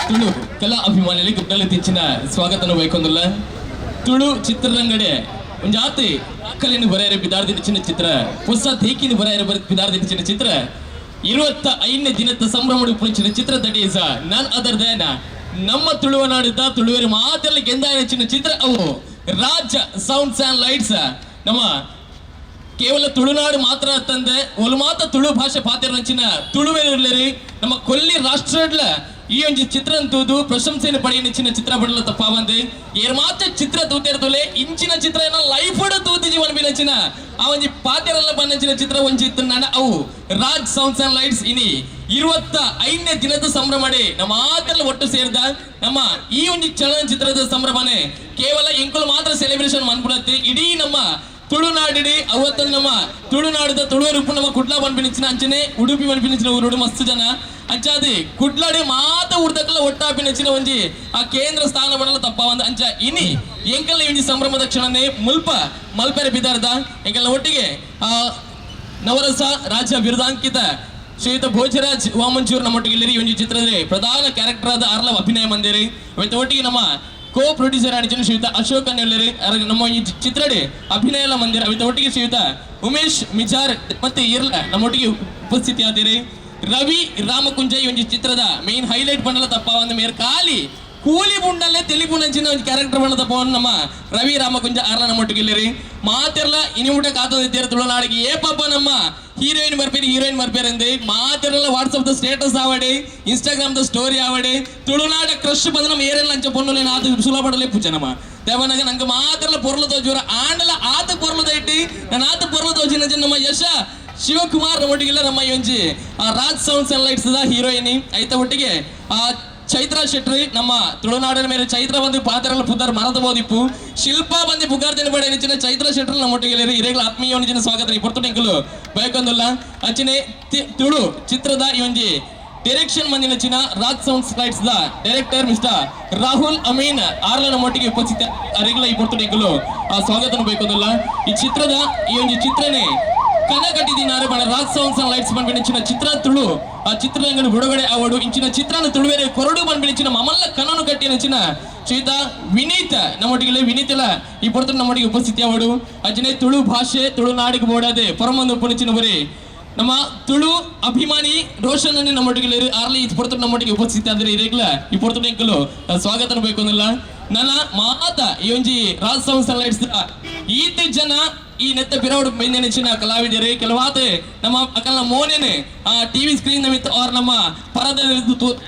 ತುಳು ಕಲಾ ಅಭಿಮಾನಿಗಳಿಗೆ ಗುಡ್ಡಲ್ಲಿ ತಿಂಚಿನ ಸ್ವಾಗತನ ವೈಕೊಂದುಲ್ಲ. ತುಳು ಚಿತ್ರರಂಗಡೆ ಒಂಜಾತಿ ಕಲೆಯನ್ನು ಬರೆಯರೆ ಬಿದಾರ್ದಿ ಚಿನ್ನ ಚಿತ್ರ, ಹೊಸ ದೇಕಿನ ಬರೆಯರೆ ಬಿದಾರ್ದಿ ಚಿನ್ನ ಚಿತ್ರ, 25ನೇ ದಿನದ ಸಂಭ್ರಮ ಉಪ್ಪುನ ಚಿತ್ರ that is none other than ನಮ್ಮ ತುಳುವ ನಾಡಿದ್ದ ತುಳುವರ ಮಾತೆಲ್ಲ ಗೆಂದಾಯ ಚಿನ್ನ ಚಿತ್ರ ಅವು ರಾಜ್ ಸೌಂಡ್ಸ್ ಅಂಡ್ ಲೈಟ್ಸ್. ನಮ್ಮ ಕೇವಲ ತುಳುನಾಡು ಮಾತ್ರ ತಂದೆ ಒಲು ಮಾತ ತುಳು ಭಾಷೆ ಪಾತೆರಂಚಿನ ತುಳುವೆರ್ಲೆರಿ ನಮ್ಮ ಕೊಲ್ಲಿ ರಾಷ್ಟ್ರಡ್ಲ ಈ ಒಂಜಿ ಚಿತ್ರ ತೂದು ಪ್ರಶಂಸೆಯನ್ನು ಪಡೆಯ ಚಿತ್ರ ಬಡಲ ತಪ್ಪಾವಂದೆ. ಏರ್ ಮಾತ್ರ ಚಿತ್ರ ತೂತೆರ್ತುಲೆ ಇಂಚಿನ ಚಿತ್ರ ಏನ ಲೈಫ್ ತೂತಿ ಜೀವನ ಬಿನಚಿನ ಆ ಒಂಜಿ ಪಾತೆರಲ್ಲ ಬನ್ನಂಚಿನ ಚಿತ್ರ ಒಂಜಿ ಇತ್ತು ಅವು ರಾಜ್ ಸೌಂಡ್ಸ್ ಅಂಡ್ ಲೈಟ್ಸ್. ಇನಿ 25ನೇ ದಿನದ ಸಂಭ್ರಮಡೆ ನಮ್ಮ ಮಾತೆಲ್ಲ ಒಟ್ಟು ಸೇರಿದ ನಮ್ಮ ಈ ಒಂಜಿ ಚಲನಚಿತ್ರದ ಸಂಭ್ರಮನೆ ಕೇವಲ ಎಂಕುಲು ಮಾತ್ರ ಸೆಲೆಬ್ರೇಷನ್ ಮನ್ಪುಣತ್ತೆ. ಇಡೀ ನಮ್ಮ ತುಳುನಾಡಿಡಿ ಅವತ್ತೊಂದು ನಮ್ಮ ತುಳುನಾಡಿದ ತುಳುವರುಪ್ಪು ನಮ್ಮ ಕುಡ್ಲ ಪನ್ಪಿನಿಚ್ಚಿನ ಅಂಚನೆ ಉಡುಪಿ ಪನ್ಪಿನಿಚ್ಚಿನ ಊರುಡು ಮಸ್ತ್ ಜನ ಅಂಚಾದಿ ಕುಡ್ಲಾಡಿ ಮಾತ ಊರ್ದಕ್ಲ ಒಟ್ಟಾಪಿನಚ್ಚಿನ ಒಂಜಿ ಆ ಕೇಂದ್ರ ಸ್ಥಾನ ಬಡಲ ತಪ್ಪ ಒಂದು ಅಂಚ ಇನಿ ಎಂಕಲ್ನ ಒಂಜಿ ಸಂಭ್ರಮದ ಕ್ಷಣನೆ ಮುಲ್ಪ ಮಲ್ಪೆರೆ ಬಿದಾರ್ದ ಎಂಕಲ್ನ ಒಟ್ಟಿಗೆ ಆ ನವರಸ ರಾಜ್ಯ ಬಿರುದಾಂಕಿತ ಶ್ರೀಯುತ ಭೋಜರಾಜ್ ವಾಮಂಚೂರ್ ನಮ್ಮೊಟ್ಟಿಗೆ ಇಲ್ಲಿ ಈ ಒಂಜಿ ಚಿತ್ರದಲ್ಲಿ ಪ್ರಧಾನ ಕ್ಯಾರೆಕ್ಟರ್ ಆದ ಅರ್ಲ ಅಭಿನಯ ಮಂದಿರಿ. ಅವತ್ತು ಒಟ್ಟಿಗೆ ನಮ್ಮ ಕೋ ಪ್ರೊಡ್ಯೂಸರ್ ಆಡಿచిన ಶ್ರೀಯುತ ಅಶೋಕ್ ಅನ್ನೆಲ್ಲರಿ ನಮ್ಮ ಈ ಚಿತ್ರಡಿ ಅಭಿನಯ ಎಲ್ಲ ಮಂದಿರ. ಅವತ್ತು ಒಟ್ಟಿಗೆ ಶ್ರೀಯುತ ಉಮೇಶ್ ಮಿಜಾರ್ ಮತ್ತೆ ಇರ್ಲ ನಮ್ಮೊಟ್ಟಿಗೆ ಉಪಸ್ಥಿತಿ ಆದಿರಿ. ರವಿ ರಾಮಕುಂಜ ಈ ಒಂಜಿ ಚಿತ್ರದ ಮೇನ್ ಹೈಲೈಟ್ ಬಂಡಲ ತಪ್ಪ ಒಂದು ಮೇರ್ ಖಾಲಿ ಕೂಲಿ ಬುಂಡಲ್ಲೇ ತೆಲಿಪುನಂಚಿನ ಒಂದು ಕ್ಯಾರೆಕ್ಟರ್ ಬಣ್ಣ ತಪ್ಪ ನಮ್ಮ ರವಿ ರಾಮಕುಂಜ ಆರ್ಲ ನಮ್ಮೊಟ್ಟಿಗೆ ಇಲ್ಲಿರಿ. ಮಾತೆರ್ಲ ಇನಿ ಮುಟ ಕಾತದ ತುಳುನಾಡಿಗೆ ಏ ಪಾಪ ನಮ್ಮ ಹೀರೋಯಿನ್ ಬರ್ಪೇರಿ ಹೀರೋಯಿನ್ ಬರ್ಪೇರಂದೆ ಮಾತೆರ್ಲ ವಾಟ್ಸಪ್ the status ಆವಡಿ ಇನ್ಸ್ಟಾಗ್ರಾಮ್ the story ಆವಡಿ ತುಳುನಾಡ ಕ್ರಶ್ ಬಂದ ನಮ್ಮ ಏರೆಲ್ಲ ಅಂಚ ಪೊಣ್ಣು ಆತ ಸುಲಭಡಲೇ ಪೂಜೆ ನಮ್ಮ ದೇವನಾಗ ನಂಗೆ ಮಾತೆರ್ಲ ಪೊರ್ಲು ತೋಜುರ ಆಂಡಲ ಆತ ಪೊರ್ಲು ಇಟ್ಟಿ ನಾನು ಆತ ಪೊರ್ಲು ತೋಜಿನ ನಮ್ಮ ಯಶ ಶಿವಕುಮಾರ್ ಒಟ್ಟಿಗೆಲ್ಲ ನಮ್ಮ ಈ ಒಂಜಿ Raj sounds and lights the heroine ಐತ ಒಟ್ಟಿಗೆ ಆ ಚೈತ್ರ ಶೆಟ್ರಿ ನಮ್ಮ ತುಳುನಾಡಿನ ಮೇಲೆ ಚೈತ್ರ ಬಂದು ಪಾತ್ರಗಳ ಪುದರ್ ಮರದ ಬೋದಿಪ್ಪು ಶಿಲ್ಪಾ ಬಂದು ಪುಗಾರ್ದಿನ ಬಡೆ ನಿಂಚಿನ ಚೈತ್ರ ಶೆಟ್ರಿ ನಮ್ಮ ಒಟ್ಟಿಗೆ ಇರೇಗಳ ಆತ್ಮೀಯ ನಿಂಚಿನ ಸ್ವಾಗತ ಈ ಪೊರ್ತುಟಿಂಕಲು ಬಯಕೊಂದುಲ್ಲ. ಅಂಚನೆ ತುಳು ಚಿತ್ರದ ಈ ಒಂಜಿ ಡೈರೆಕ್ಷನ್ ಮಂದಿನ ಚಿನ್ನ Raj sounds lights the director mister Rahul Amin ಆರ್ಲ ನಮ್ಮೊಟ್ಟಿಗೆ ಉಪಸ್ಥಿತ ಅರಿಗಳ ಈ ಪೊರ್ತುಟಿಂಕಲು ಆ ಸ್ವಾಗತ ಬೇಕೊಂದುಲ್ಲ. ಈ ಚಿತ್ರದ ಈ ಒಂಜಿ ಚಿತ್ರನೇ ಕನ ಕಟ್ಟಿದಿನಾರು ಬಣ ರಾಜ್ ಸೌಂಡ್ಸ್ ಅಂಡ್ ಲೈಟ್ಸ್ ಬಂದ್ಬಿಡಿಚಿನ ಚಿತ್ರ ತುಳು ಆ ಚಿತ್ರರಂಗದ ಬಿಡುಗಡೆ ಅವಡು ಇಂಚಿನ ಚಿತ್ರನ ತುಳುವೇರೆ ಕೊರಡು ಬಂದ್ಬಿಡಿಚಿನ ಮಮಲ್ಲ ಕನನು ಕಟ್ಟಿನ ಶ್ರೀತ ವಿನೀತ್ ನಮ್ಮೊಟ್ಟಿಗೆ ವಿನೀತಲ ಈ ಪೊರ್ತು ನಮ್ಮೊಟ್ಟಿಗೆ ಉಪಸ್ಥಿತಿ ಅವಡು. ಅಜನೆ ತುಳು ಭಾಷೆ ತುಳುನಾಡಿಗೆ ಬೋಡಾದೆ ಪರಮಂದು ಪುಣಿಚಿನ ಬರಿ ನಮ್ಮ ತುಳು ಅಭಿಮಾನಿ ರೋಷನ್ ಅನ್ನು ನಮ್ಮೊಟ್ಟಿಗೆ ಆರ್ಲಿ ಈ ಪೊರ್ತು ನಮ್ಮೊಟ್ಟಿಗೆ ಉಪಸ್ಥಿತಿ ಆದ್ರೆ ಇರೇಗ್ಲ ಈ ಪೊರ್ತು ಎಂಕಲು ಸ್ವಾಗತ ಬೇಕು ಅಂದಿಲ್ಲ. ನನ್ನ ಮಾತ ಈ ಒಂಜಿ ರಾಜ್ ಸೌಂಡ್ಸ್ ಲೈಟ್ಸ್ ಈತ ಜನ ಈ ನೆತ್ತ ಬಿರೌಡ್ ಬೆಂದೆನೆಚ್ಚಿನ ಕಲಾವಿದರು ಕೆಲವಾದ ನಮ್ಮ ಅಕಲ್ನ ಮೋನೇನೆ ಆ ಟಿವಿ ಸ್ಕ್ರೀನ್ ನಮಿತ್ ಅವ್ರ ನಮ್ಮ ಪರದ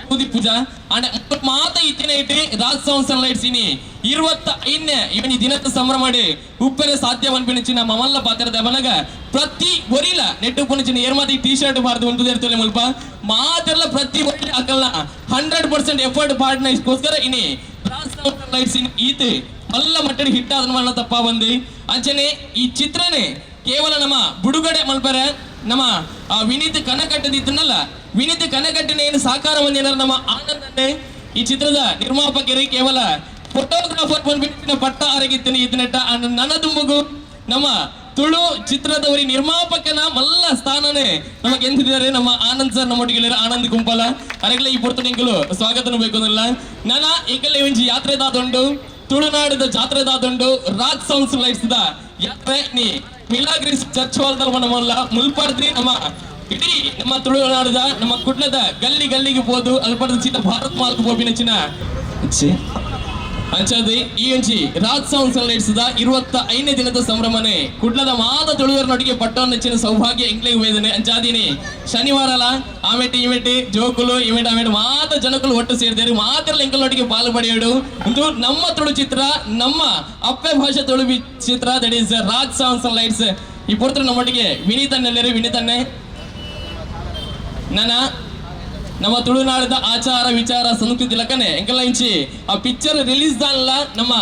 ತೂದಿ ಪೂಜಾ ಅಂಡ್ ಮಾತ ಇತ್ತಿನ ಇಟ್ಟು ರಾಜ್ ಸೌಂಡ್ಸ್ ಲೈಟ್ಸ್ ಇನಿ 25ನೇ ಇವನಿ ದಿನದ ಸಂಭ್ರಮ ಮಾಡಿ ಉಪ್ಪರೆ ಸಾಧ್ಯ ಪನ್ಪಿನಚಿನ ಮಮಲ್ಲ ಪಾತ್ರದ ಬನಗ ಪ್ರತಿ ಒರಿಲ ನೆಟ್ಟು ಪುನಚಿನ ಏರ್ಮಾತಿ ಟಿ ಶರ್ಟ್ ಬಾರ್ದು ಉಂಟು ಇರ್ತಲೆ ಮುಲ್ಪ ಮಾತೆಲ್ಲ ಪ್ರತಿ ಒರಿಲ ಅಕಲ್ನ 100% ಎಫರ್ಟ್ ಪಾಡ್ನಗೋಸ್ಕರ ಇನಿ ರಾಜ್ ಸೌಂಡ್ಸ್ ಲೈಟ್ಸ್ ಇನಿ ಈತೆ ಮಲ್ಲ ಮಟ್ಟಡಿ ಹಿಟ್ ಆದ ಮಲ್ಲ ತಪ್ಪ ಬಂದು ಅಂಚನೆ ಈ ಚಿತ್ರನೇ ಕೇವಲ ನಮ್ಮ ಬಿಡುಗಡೆ ಮಲ್ಪರೆ ನಮ್ಮ ಆ ವಿನೀತ್ ಕನಕಟ್ಟದಿತ್ತನಲ್ಲ, ವಿನೀತ್ ಕನಕಟ್ಟನೆ ಏನು ಸಾಕಾರ ಬಂದೇನಾರ ನಮ್ಮ ಆನಂದನ್ನೇ ಈ ಚಿತ್ರದ ನಿರ್ಮಾಪಕರು ಕೇವಲ ಫೋಟೋಗ್ರಾಫರ್ ಬಂದ್ಬಿಟ್ಟಿನ ಪಟ್ಟ ಅರಗಿತ್ತಿನ ಇದನ್ನೆಟ್ಟ ನನ್ನ ದುಂಬುಗು ನಮ್ಮ ತುಳು ಚಿತ್ರದವರಿ ನಿರ್ಮಾಪಕನ ಮಲ್ಲ ಸ್ಥಾನನೇ ನಮಗೆ ಎಂದಿದ್ದಾರೆ ನಮ್ಮ ಆನಂದ್ ಸರ್ ನಮ್ಮೊಟ್ಟಿಗೆ ಆನಂದ್ ಕುಂಪಲ ಅರಗಲ ಈ ಪೊರ್ತು ನಿಂಕಲು ಸ್ವಾಗತನು ಬೇಕು ಅನ್ನಲ್ಲ. ನನ್ನ ಎಂಕಲ್ಲ ಒಂಜಿ ಯಾತ್ರೆ ದಾದುಂಡು, ತುಳುನಾಡಿದ ಜಾತ್ರೆ ದಾದುಂಡು, ರಾಜ್ ಸೌಂಡ್ಸ್ ಲೈಟ್ಸ್ the ಯಾತ್ರೆ ನೀ ಮಿಲಾಗ್ರಿಸ್ ಚರ್ಚ್ ಹಾಲ್ ನಮ್ಮಲ್ಲ ಮುಲ್ಪರ್ದ್ರಿ ನಮ್ಮ ಇಡೀ ನಮ್ಮ ತುಳುನಾಡದ ನಮ್ಮ ಕುಡ್ಲದ ಗಲ್ಲಿ ಗಲ್ಲಿಗೆ ಹೋದು ಅಲ್ಪರ್ದ ಚಿನ್ನ ಭಾರತ್ ಮಾಲ್ಕ್ ಪೋಪಿನ ಚಿನ್ನ ಅಂಚಾದಿ ಈ ಒಂಜಿ ರಾಜ್ ಸೌಂಡ್ಸ್ ಲೈಟ್ಸ್ the 25ನೇ ದಿನದ ಸಂಭ್ರಮನೆ ಕುಡ್ಲದ ಮಾದ ತುಳುವರ್ನೊಟ್ಟಿಗೆ ಪಟ್ಟವನ್ನು ನೆಚ್ಚಿನ ಸೌಭಾಗ್ಯ ಎಂಕ್ಲೆಗ್ ವೇದನೆ. ಅಂಚಾದಿನಿ ಶನಿವಾರಲ ಆಮೇಟಿ ಇಮೇಟಿ ಜೋಕುಲು ಇಮೇಟ್ ಆಮೇಟಿ ಮಾತ ಜನಕುಲು ಒಟ್ಟು ಸೇರಿದರು ಮಾತ್ರ ಎಂಕಲ್ನೊಟ್ಟಿಗೆ ಪಾಲು ಪಡೆಯೋಡು. ಒಂದು ನಮ್ಮ ತುಳು ಚಿತ್ರ, ನಮ್ಮ ಅಪ್ಪೆ ಭಾಷೆ ತುಳು ಚಿತ್ರ, that is Raj sounds lights. ಈ ಪೊರ್ತರು ನಮ್ಮೊಟ್ಟಿಗೆ ವಿನೀತನ್ನೆಲ್ಲರೂ ವಿನೀತನ್ನೇ ನನ್ನ ನಮ್ಮ ತುಳುನಾಡದ ಆಚಾರ ವಿಚಾರ ಸಂಸ್ಕೃತಿ ಲಕ್ಕನೆ ಎಂಕಲ್ಲ ಇಂಚಿ ಆ ಪಿಕ್ಚರ್ ರಿಲೀಸ್ ದಾನಲ ನಮ್ಮ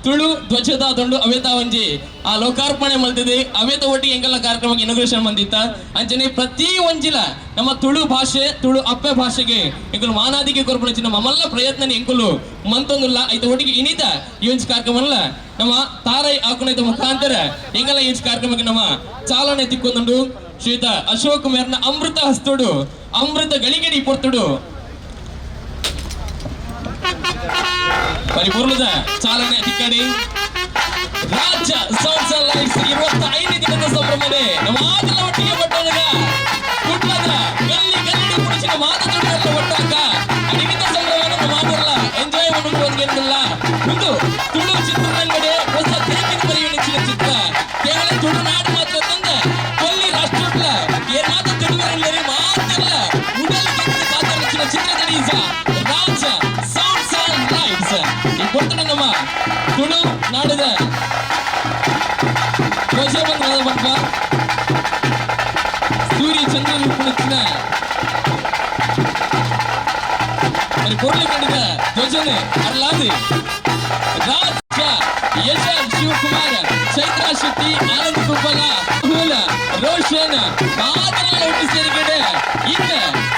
ತುಳು ಧ್ವಜದ ದೊಂಡು ಅವೇತ ಒಂಜಿ ಆ ಲೋಕಾರ್ಪಣೆ ಮಲ್ತಿದೆ ಅವೇತ ಒಟ್ಟಿಗೆ ಎಂಕಲ್ಲ ಕಾರ್ಯಕ್ರಮಕ್ಕೆ ಇನಾಗ್ರೇಷನ್ ಬಂದಿತ್ತ. ಅಂಚನೆ ಪ್ರತಿ ಒಂಜಿಲ ನಮ್ಮ ತುಳು ಭಾಷೆ ತುಳು ಅಪ್ಪೆ ಭಾಷೆಗೆ ಎಂಕುಲು ಮಾನಾದಿಗೆ ಕೊರ್ಪುನ ನಮ್ಮ ಮಲ್ಲ ಪ್ರಯತ್ನ ಎಂಕುಲು ಮಂತೊಂದುಲ್ಲ. ಐತ ಒಟ್ಟಿಗೆ ಇನಿತ ಈ ಒಂಜಿ ಕಾರ್ಯಕ್ರಮ ನಮ್ಮ ತಾರೈ ಆಕುನೈತ ಮುಖಾಂತರ ಎಂಕಲ್ಲ ಈ ಒಂಜಿ ಕಾರ್ಯಕ್ರಮಕ್ಕೆ ನಮ್ಮ ಚಾಲನೆ ತಿಕ್ಕೊಂದುಂಡು. ಶ್ರೀಯುತ ಅಶೋಕ್ ಮೇರ್ನ ಅಮೃತ ಹಸ್ತುಡು ಅಮೃತ ಗಳಿಗೆಡಿ ಪೊರ್ತುಡು ಪರಿಪೂರ್ಣದ ಚಾಲನೆ ತಿಕ್ಕಡಿ. ರಾಜ್ಯ ಸೌಂಡ್ಸ್ ಅಂಡ್ ಲೈಟ್ಸ್ 25ನೇ ದಿನದ ಸಂಭ್ರಮನೆ ನಮ್ಮ ಆದಲ ಒಟ್ಟಿಗೆ ಪಟ್ಟಣದ ಕುಡ್ಲದ ಗಲ್ಲಿ ಗಲ್ಲಿ ಪುರುಷನ ಮಾತು ತುಡಿಯಲ್ಲ ಒಟ್ಟಾಕ ಅಡಿಗಿತ ಸಂಭ್ರಮನ ನಮ್ಮ ಮಾತಲ್ಲ ಎಂಜಾಯ್ ಮಾಡುವಂತಿಲ್ಲ. ಒಂದು ತುಳು ಚಿತ್ರರಂಗಡೆ ಹೊಸ ತೇಕಿನ ಬರೆಯುವ ನೆಚ್ಚಿನ ಚಿತ್ರ ಕೇವಲ ತುಳುನಾಡು ಮಾತ್ರ ತಂದ ಕೊಲ್ಲಿ ರಾಷ್ಟ್ರಗಳ ಏನಾದ ತುಳುವರಲ್ಲಿ ಮಾತ್ರಲ್ಲ ಉಡಲ್ ಗೆದ್ದು ಪಾತ್ರ ನೆಚ್ಚಿನ ಚಿತ್ರ is Raj sounds and lights. ಈ ಪೊರ್ತುಡು ನಮ್ಮ ತುಳು ನಾಡದ ಧ್ವಜ ಬಂದ ಸೂರ್ಯ ಚಂದ್ರ ರೂಪಣಿಚ್ಚಿನ మరి పొరులు కండిద ಧ್ವಜನೆ ಅರ್ಲಾದಿ ರಾಜ ಯಶನ್ ಶಿವಕುಮಾರ್ ಚೈತ್ರ ಶೆಟ್ಟಿ ಆನಂದ್ ಕುಂಬಲ ರಾಹುಲ್ ರೋಷನ್ ಮಾತನಾಡ ಒಟ್ಟು ಸೇರಿಕೆಡೆ ಇತ್ತ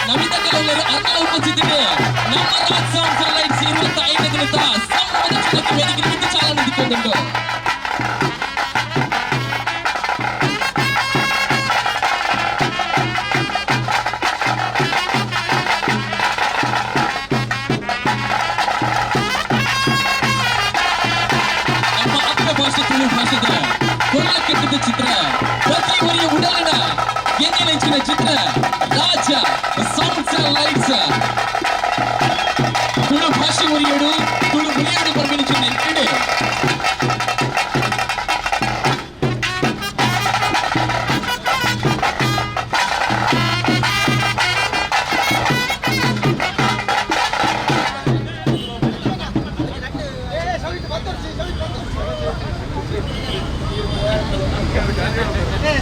ನಮಿತ ಕಲವರು ಅರ್ನ ಉಪಸ್ಥಿತಿಗೆ ನಮ್ಮ ರಾಜ್ ಸೌಂಡ್ಸ್ ಲೈಟ್ಸ್ 25ನೇ ದಿನದ ಸಂಭ್ರಮದ ಕ್ಷಣಕ್ಕೆ ವೇದಿಕೆ ನಿಮಿತ್ತ ಚಾಲನೆ ದಿಕ್ಕೊಂದುಂಟು. ನಮ್ಮ ಅಪ್ಪ ಭಾಷೆ ತುಳು ಭಾಷೆದ ಕೊಲ್ಲ ಕೆಟ್ಟದ ಚಿತ್ರ ಪ್ರತಿ ಒರಿಯ ಉಡಲಿನ ಗೆಂದಿನ ಚಿತ್ರ ರಾಜ ಸೌಂಡ್ಸ್ ಲೈಟ್ಸ್. ತುಳು ಭಾಷೆ ಉರಿಯೋಡು ತುಳು ಉರಿಯೋಡು ಪರ್ಮಿನ ಚಿನ್ನ ಎಂಟು.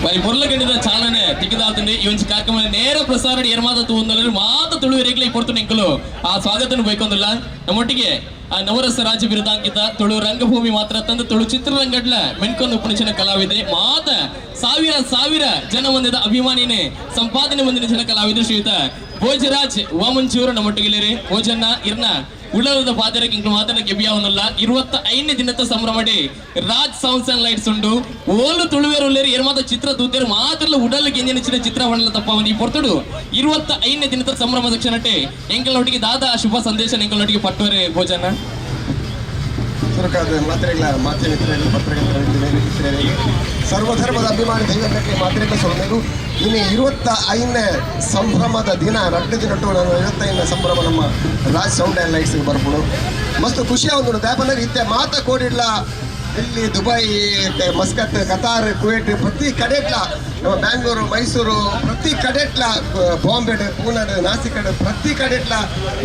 మరి పొర్లగడ్డిದ ಚಾಲನೆ ತಿಕ್ಕದಾತಂడి ಈ ಒಂಜಿ ಕಾರ್ಯಕ್ರಮ ನೇರ ಪ್ರಸಾರ ಏರ್ಮಾತ ತೂಂದಲ್ಲ ಮಾತ ತುಳು ರೇಗ್ಲೆ ಪೊರ್ತು ನಿಂಕುಲು ಆ ಸ್ವಾಗತನ ಬೈಕೊಂದಿಲ್ಲ. ನಮ್ಮೊಟ್ಟಿಗೆ ಆ ನವರಸ ರಾಜ್ಯ ಬಿರುದಾಂಕಿತ ತುಳು ರಂಗಭೂಮಿ ಮಾತ್ರ ತಂದು ತುಳು ಚಿತ್ರರಂಗಡ್ಲ ಮೆನ್ಕೊಂದು ಪುಣಿಚಿನ ಕಲಾವಿದೆ ಮಾತ ಸಾವಿರ ಸಾವಿರ ಜನ ಹೊಂದಿದ ಅಭಿಮಾನಿನೇ ಸಂಪಾದನೆ ಹೊಂದಿನ ಜನ ಕಲಾವಿದರು ಶ್ರೀಯುತ ಭೋಜರಾಜ್ ವಾಮಂಚೂರು ನಮ್ಮೊಟ್ಟಿಗೆ. ಭೋಜನ್ನ ಇರ್ನ ಉಳ್ಳದ ಪಾದರಕ್ಕೆ ಇಂಕ್ಲು ಮಾತ್ರ ಗೆಬಿಯಾವನಲ್ಲ. 25ನೇ ದಿನದ ಸಂಭ್ರಮಡೆ ರಾಜ್ ಸೌಂಡ್ಸ್ ಅಂಡ್ ಲೈಟ್ಸ್ ಉಂಡು. ಓಲು ತುಳುವೇರು ಏರ್ಮಾತ ಚಿತ್ರ ತೂತೇರು ಮಾತ್ರ ಉಡಲ್ ಗೆಂಜಿನ ಚಿತ್ರ ಹೊಂಡಲ ತಪ್ಪವನಿ ಈ ಪೊರ್ತುಡು 25ನೇ ದಿನದ ಸಂಭ್ರಮದ ಕ್ಷಣಟೆ ಎಂಕಲ್ನೊಟ್ಟಿಗೆ ದಾದಾ ಶುಭ ಸಂದೇಶ ಎಂಕಲ್ನೊಟ್ಟಿಗೆ ಪಟ್ಟುವರೆ ಭೋಜನ. ಸುರಕಾದ ಮಾತ್ರೆಗಳ ಮಾಧ್ಯಮ ಮಿತ್ರರಿಗೆ, ಪತ್ರಕರ್ತರ ಮಿತ್ರರಿಗೆ, ಸರ್ವಧರ್ಮದ ಅಭಿಮಾನಿ ದೈವಕ್ಕೆ ಮಾತ್ರೆಗಳ ಸೊಲ್ಮೆಲು. ಇನ್ನು 25ನೇ ಸಂಭ್ರಮದ ದಿನ, 2 ದಿನಟ್ಟು ನಾನು 25ನೇ ಸಂಭ್ರಮ ನಮ್ಮ ರಾಜ್ ಸೌಂಡ್ ಆ್ಯಂಡ್ ಲೈಟ್ಸ್ಗೆ ಬರ್ಬೋದು. ಮಸ್ತ್ ಖುಷಿ ಆಗುಂಡು. ದಾಪಂದ್ರೆ ಇತ್ತೆ ಮಾತ ಕೋಡಿಡ್ಲ, Delhi, Dubai, Muscat, Qatar, Kuwait, ಪ್ರತಿ ಕಡೆಟ್ಲ, ನಮ್ಮ ಬ್ಯಾಂಗ್ಳೂರು, ಮೈಸೂರು, ಪ್ರತಿ ಕಡೆಟ್ಲ, ಬಾಂಬೆ, ಪೂನಾಡ್, ನಾಸಿಕಡ್, ಪ್ರತಿ ಕಡೆಟ್ಲ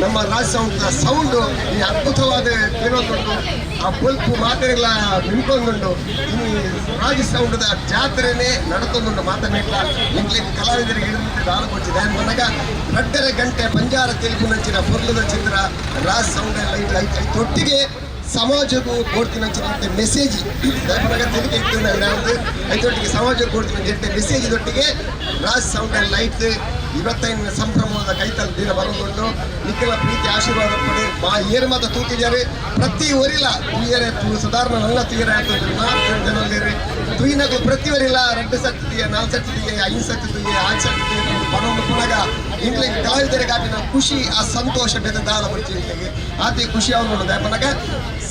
ನಮ್ಮ ರಾಜ್ ಸೌಂಡ್ ಸೌಂಡ್ ಈ ಅದ್ಭುತವಾದ ಕೇಳೋದುಂಟು. ಆ ಬೊಲ್ಪು ಮಾತೆರೆಗ್ಲ ಮಿನ್ಕೊಂದುಂಡು. ಇನಿ ರಾಜ್ ಸೌಂಡ್ದ ಜಾತ್ರೆನೇ ನಡತೊಂದುಂಡು. ಮಾತಮೇಟ್ಲ ಎಂಕ್ಲೆಗ್ ಕಲಾವಿದರಿಗೆ ಹಿಡಿದು ದಾಲ ಕೊಚ್ಚಿದೆ ಮನಗ 2.5 ಗಂಟೆ ಬಂಜಾರ ತೆಲುಪು ನಂಚಿನ ಪೊರ್ಲುದ ಚಿತ್ರ ರಾಜ್ ಸೌಂಡ್ ಲೈಟ್ ಲೈಟ್. ತೊಟ್ಟಿಗೆ ಸಮಾಜಕ್ಕೂ ಕೊಡ್ತೀನಂಚಿನ ಮೆಸೇಜ್ ಮನಗ ತೆಲಿಕೆ ಇತ್ತು. ಐತೊಟ್ಟಿಗೆ ಸಮಾಜಕ್ಕೆ ಕೊಡ್ತೀನಿ ಮೆಸೇಜ್ ದೊಟ್ಟಿಗೆ ರಾಜ್ ಸೌಂಡ್ ಅಂಡ್ ಲೈಟ್ 25ನೇ ಸಂಭ್ರಮದ ಕೈತಲ್ ದಿನ ಬರೋದುಂಟು. ನಿಖಿಲ ಪ್ರೀತಿ ಆಶೀರ್ವಾದ ಪಡೆ ಮಾ ಏರು ಮಾತ ತೂತಿದ್ದಾರೆ. ಪ್ರತಿ ಒರಿಲ ತುಯ್ಯರೆ ತು ಸಾಧಾರಣ ನನ್ನ ತುಯ್ಯರೆ ಆಗ್ತದೆ. ನಾಲ್ಕು ಜನ ತುಯ್ನಗು ಪ್ರತಿ ಒರಿಲ 2 ಸರ್ತಿ ತುಯ್ಯ, 4 ಸರ್ತಿ ತುಯ್ಯ, 5 ಸರ್ತಿ ತುಯ್ಯ, 6 ಸರ್ತಿ ತುಯ್ಯ ಪನೊಂದು ಪುನಗ ಇಂಗ್ಲಿಗೆ ಕಲಾವಿದರಿಗಾಗಿ ಖುಷಿ, ಆ ಸಂತೋಷ ಬೇದ ದಾಲ ಬರ್ತಿ. ಆತಿ ಖುಷಿ ಅವನು ಪನಗ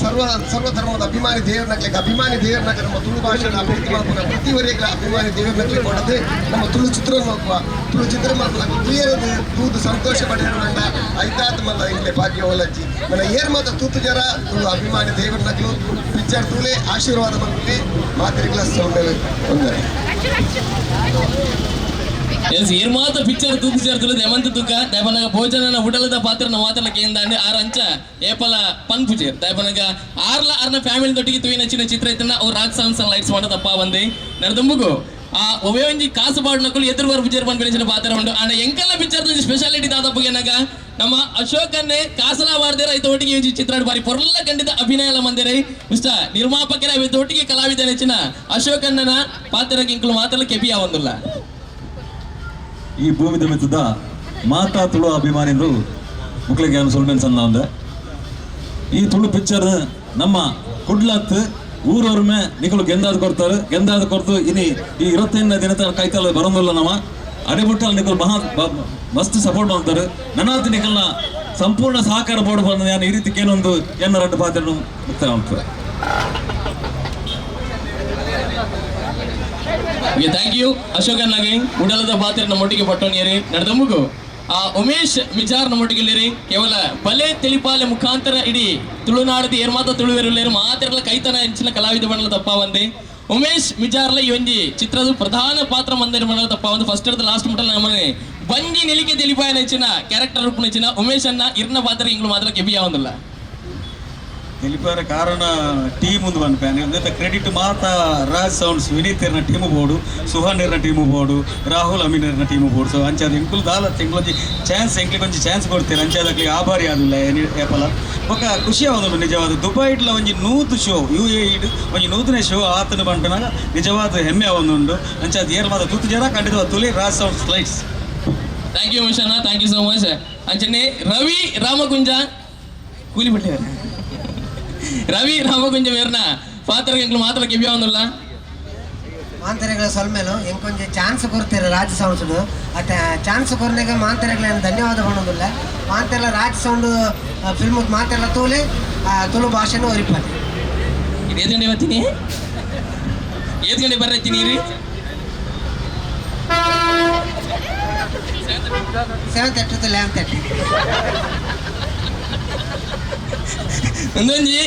ಸರ್ವ ಸರ್ವಧರ್ಮದ ಅಭಿಮಾನಿ ದೇವರನಕ್ಲಿಗೆ, ಅಭಿಮಾನಿ ದೇವರನಕ್ಕೆ, ನಮ್ಮ ತುಳು ಭಾಷೆನ ಅಭಿವೃದ್ಧಿ ಮಲ್ಪುನ ಪ್ರತಿ ಅಭಿಮಾನಿ ದೇವರನಕ್ಲೆ ಕೊಡದೆ ನಮ್ಮ ತುಳು ಚಿತ್ರ ಮಲ್ಪುವ, ತುಳು ಚಿತ್ರ ಮಲ್ಪುನ ತುಯ್ಯರದು ತೂದು ಸಂತೋಷ ಪಡೆಯರಂಡ ಐತಾತ್ ಮಲ್ಲ ಇಂಗ್ಲೆ ಭಾಗ್ಯ ಒಲಜ್ಜಿ. ನನ್ನ ಏರ್ ಮಾತ ತೂತು ಜರ ತುಳು ಅಭಿಮಾನಿ ದೇವರನಕ್ಲು ಪಿಕ್ಚರ್ ತೂಲೆ, ಆಶೀರ್ವಾದ ಮಲ್ಪಿ. ಮಾತ್ರೆಗಳ ಸೊಲ್ಮೆಲು, ತೊಂದರೆ. ಎಸ್, ಏರ್ ಮಾತ ಪಿಕ್ಚರ್ ತೂತು ಸೇರ್ತುಲು ದೇವಂತ ತುಕ್ಕ ದಯಪನಗ ಭೋಜನನ ಉಡಲದ ಪಾತ್ರನ ಮಾತಲ ಕೇಂದಾಂಡ್ ಆರ್ ಅಂಚ ಏಪಲ ಪನ್ಪುಜೇರ್. ದಯಪನಗ ಆರ್ಲ ಆರ್ನ ಫ್ಯಾಮಿಲಿ ದೊಟ್ಟಿಗೆ ತುಯಿನ ಚಿನ್ನ ಚಿತ್ರ ಇತ್ತನ ಅವು ರಾಜ್ ಸೌಂಡ್ಸ್ ಲೈಟ್ಸ್ ಮಾಡ ತಪ್ಪ ಬಂದೆ ನರದುಂಬುಗು. ಆ ಒವೇ ಒಂಜಿ ಕಾಸು ಪಾಡುನಕುಲು ಎದುರು ಬರ್ಪುಜೇರ್ ಪನ್ಪಿನ ಪಾತ್ರ ಉಂಡು. ಆಂಡ ಎಂಕಲ್ಲ ಪಿಕ್ಚರ್ ಸ್ಪೆಷಾಲಿಟಿ ದಾದಪ್ಪಗೆನಗ ನಮ್ಮ ಅಶೋಕನ್ನೇ ಕಾಸಲ ವಾರ್ದೇರ ಐತ ಒಟ್ಟಿಗೆ ಈ ಚಿತ್ರ ಬಾರಿ ಪೊರ್ಲ ಖಂಡಿತ ಅಭಿನಯ ಮಂದಿರೈ ಇಷ್ಟ ನಿರ್ಮಾಪಕರ ಒಟ್ಟಿಗೆ ಕಲಾವಿದ ನೆಚ್ಚಿನ ಅಶೋಕಣ್ಣನ ಪಾತ್ರಕ್ಕೆ ಇಂಕುಲು ಮಾತ್ರ ಕೆಪಿಯ ಒಂದುಲ್ಲ. ಈ ಭೂಮಿದ ಮಿತ್ತದ ಮಾತಾ ತುಳು ಅಭಿಮಾನಿಗಳು ಮುಕ್ಳಿಗೆ ಸೊಲ್ಮೆನ್ ಸಣ್ಣ ಅಂದೆ. ಈ ತುಳು ಪಿಕ್ಚರ್ ನಮ್ಮ ಕುಡ್ಲತ್ ಊರವ್ರಮೆ ನಿಕಲು ಗೆಂದಾದ ಕೊಡ್ತಾರೆ. ಗೆಂದಾದ ಕೊಡ್ತು ಇನಿ ಈ 25ನೇ ದಿನ ಕೈತಲ್ಲ ಬರೋದಿಲ್ಲ. ನಮ್ಮ ಅಡೆಬುಟ್ಟಲ್ ನಿಕಲು ಮಹಾ ಮಸ್ತ್ ಸಪೋರ್ಟ್ ಮಾಡ್ತಾರೆ. ನನ್ನಾತಿ ನಿಕಲ್ನ ಸಂಪೂರ್ಣ ಸಹಕಾರ ಬೋರ್ಡ್ ಬಂದ ನಾನು ಈ ರೀತಿ ಏನೊಂದು ಎನ್ನ ರಡ್ಡು ಪಾತ್ರ ಮುಕ್ತಾಯ ಮಾಡ್ತಾರೆ. Thank you ಅಶೋಕಣ್ಣಗೆ. ಉಡಲದ ಪಾತ್ರ ನಮ್ಮೊಟ್ಟಿಗೆ ಪಟ್ಟೋನಿಯರಿ ನಡೆದಮ್ಮಗು ಆ ಉಮೇಶ್ ವಿಚಾರ ನಮ್ಮೊಟ್ಟಿಗೆ ಕೇವಲ ಬಲೆ ತಿಳಿಪಾಲೆ ಮುಖಾಂತರ ಇಡೀ ತುಳುನಾಡದ ಏರ್ಮಾತ ತುಳುವೆರುಲ್ಲೇರು ಮಾತೆರ್ಲ ಕೈತನ ಹೆಂಚಿನ ಕಲಾವಿದ ಬಣ್ಣಲ ತಪ್ಪ ಬಂದೆ. ಉಮೇಶ್ ಮಿಜಾರ್ಲ ಈ ಒಂಜಿ ಚಿತ್ರದ ಪ್ರಧಾನ ಪಾತ್ರ ಮಂದಿರ ಬಣ್ಣಲ ತಪ್ಪ ಒಂದು ಫಸ್ಟ್ ಲಾಸ್ಟ್ ಮುಟ್ಟಲ ನಮ್ಮನೆ ಬಂಜಿ ನಿಲಿಕೆ ತಿಳಿಪಾಯ ನೆಚ್ಚಿನ ಕ್ಯಾರೆಕ್ಟರ್ ರೂಪ ನೆಚ್ಚಿನ ಉಮೇಶ್ ಅನ್ನ ಇರ್ನ ಪಾತ್ರ ಇಂಗ್ಲು ಮಾತ್ರ ಕೆಬಿ ಯಾವಂದಿಲ್ಲ. తెలిపాರ ಕಾರಣ ಟೀಮ್ ಒಂದು ಪನ್ಪೆ ಕ್ರೆಡಿಟ್ ಮಾತ ರಾಜ್ ಸೌಂಡ್ಸ್ ವಿನೀತ್ ಇರ್ನ ಟೀಮ್ ಬೋಡು, ಸುಹಾನ್ ಇರ್ನ ಟೀಮ್ ಬೋಡು, ರಾಹುಲ್ ಅಮೀನ್ ಇರ್ನ ಟೀಮ್ ಬೋಡು. ಸೊ ಅಂಚಾದ ಎಂಕುಲು ದಾಲ ಎಂಕ್ಲೊಂಜಿ ಚಾನ್ಸ್, ಎಂಕ್ಲಿಗೆ ಒಂಜಿ ಚಾನ್ಸ್ ಕೊಡ್ತೀರ. ಅಂಚಾದ ಅಕ್ಲಿಗೆ ಆಭಾರಿ ಆದಿಲ್ಲ ಏಪಲ. ಬೊಕ್ಕ ಖುಷಿ ಆವೊಂದುಂಡು. ನಿಜವಾದ ದುಬೈಡ್ಲ ಒಂಜಿ 100 ಶೋ, ಯು ಎ ಇಡ್ ಒಂಜಿ 100ನೇ ಶೋ ಆತನ ಪನ್ಪುನಾಗ ನಿಜವಾದ ಹೆಮ್ಮೆ ಆವೊಂದುಂಡು. ಅಂಚಾದ ಏರ್ ಮಾತ ತೂತು ಜರ, ಖಂಡಿತ ತುಲಿ Raj sounds lights. Thank you Umesh ಅಣ್ಣ, thank you so much. ಅಂಚನೆ ರವಿ ರಾಮಕುಂಜ ಕೂಲಿ ಬಿಟ್ಟಿದ್ದಾರೆ. ರವಿ ರಾಮಕುಂಜ ಮೇರ್ನ ಪಾತ್ರ ಎಂಕ್ಲು ಮಾತ್ರ ಕೆಬಿ ಯಾವಂದಿಲ್ಲ. ಮಾಂತರೆಗಳ ಸೊಲ್ಮೆಲು. ಎಂಕೊಂಜಿ ಚಾನ್ಸ್ ಕೊರ್ತೀರ ರಾಜ್ ಸೌಂಡ್ಸ್. ಅತ್ತ ಚಾನ್ಸ್ ಕೊರ್ನೆಗ ಮಾಂತರೆಗಳ ಧನ್ಯವಾದ ಪಣೊಂದುಲ್ಲ. ಮಾಂತೆಲ್ಲ ರಾಜ್ ಸೌಂಡ್ ಫಿಲ್ಮ್ ಮಾತೆಲ್ಲ ತೂಲೆ, ತುಳು ಭಾಷೆನೂ ಒರಿಪಾನೆ. ಇದು ಏತ್ ಗಂಟೆ ಬರ್ತೀನಿ? ಏತ್ ಗಂಟೆ ಬರ್ರತ್ತೀನಿ ರೀ? 7:30 to 11:30. ಒಂದೊಂಜಿ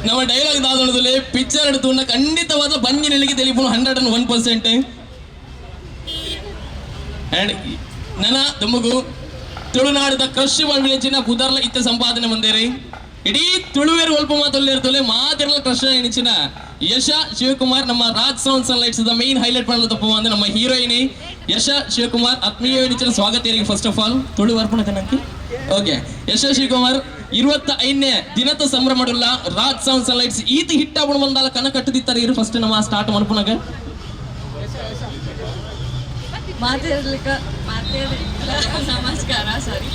ನಮ್ಮ ಡೈಲಾಗ್ ದಾದೊಂದುಲೆ ಪಿಕ್ಚರ್ ತೂಂಡ ಖಂಡಿತವಾದ ಬಂಜಿ ನೆಲಿಗೆ ತಿಳಿಪುನು 101%. ಅಂಡ್ ನನ ತುಮುಗು ತುಳುನಾಡದ ಕ್ರಶ್ ಪನ್ಪಿನಂಚಿನ ಪುದರ್ಲ ಇತ್ತ ಸಂಪಾದನೆ ಬಂದೇರಿ. ಇಡೀ ತುಳುವೇರು ಒಲ್ಪ ಮಾತೊಲ್ಲೇರ್ತೊಲೆ ಮಾತೆರ್ಲ ಕ್ರಶ್ ನೆಚ್ಚಿನ ಯಶ ಶಿವಕುಮಾರ್ ನಮ್ಮ ರಾಜ್ ಸೌಂಡ್ಸ್ ಅಂಡ್ ಲೈಟ್ಸ್ ಮೈನ್ ಹೈಲೈಟ್ ಮಾಡಲು ತಪ್ಪು ಅಂದ್ರೆ ನಮ್ಮ ಹೀರೋಯಿನಿ ಯಶ ಶಿವಕುಮಾರ್. ಆತ್ಮೀಯ ನೆಚ್ಚಿನ ಸ್ವಾಗತ ಫಸ್ಟ್ ಆಫ್ ಆಲ್. ತುಳು ವರ್ಪಣ ನನಗೆ ಓಕೆ. ಯಶ ಶಿವಕುಮಾರ್, 25ನೇ ದಿನದ ಸಂಭ್ರಮಡುಲ್ಲ ರಾಜ್ ಸೌಂಡ್ಸ್ ಅಂಡ್ ಲೈಟ್ಸ್ ಈತ ಹಿಟ್ ಆಪಣ ಬಂದಾಲ ಕನ ಕಟ್ಟದಿತ್ತಾರೆ ಇರು ಫಸ್ಟ್ ನಮ್ಮ ಸ್ಟಾರ್ಟ್ ಮನ್ಪುನಾಗ? ಮಾತಾಡ್ಲಿಕ್ಕೆ ಮಾತಾಡಲಿಲ್ಲ. ನಮಸ್ಕಾರ, ಸಾರಿ.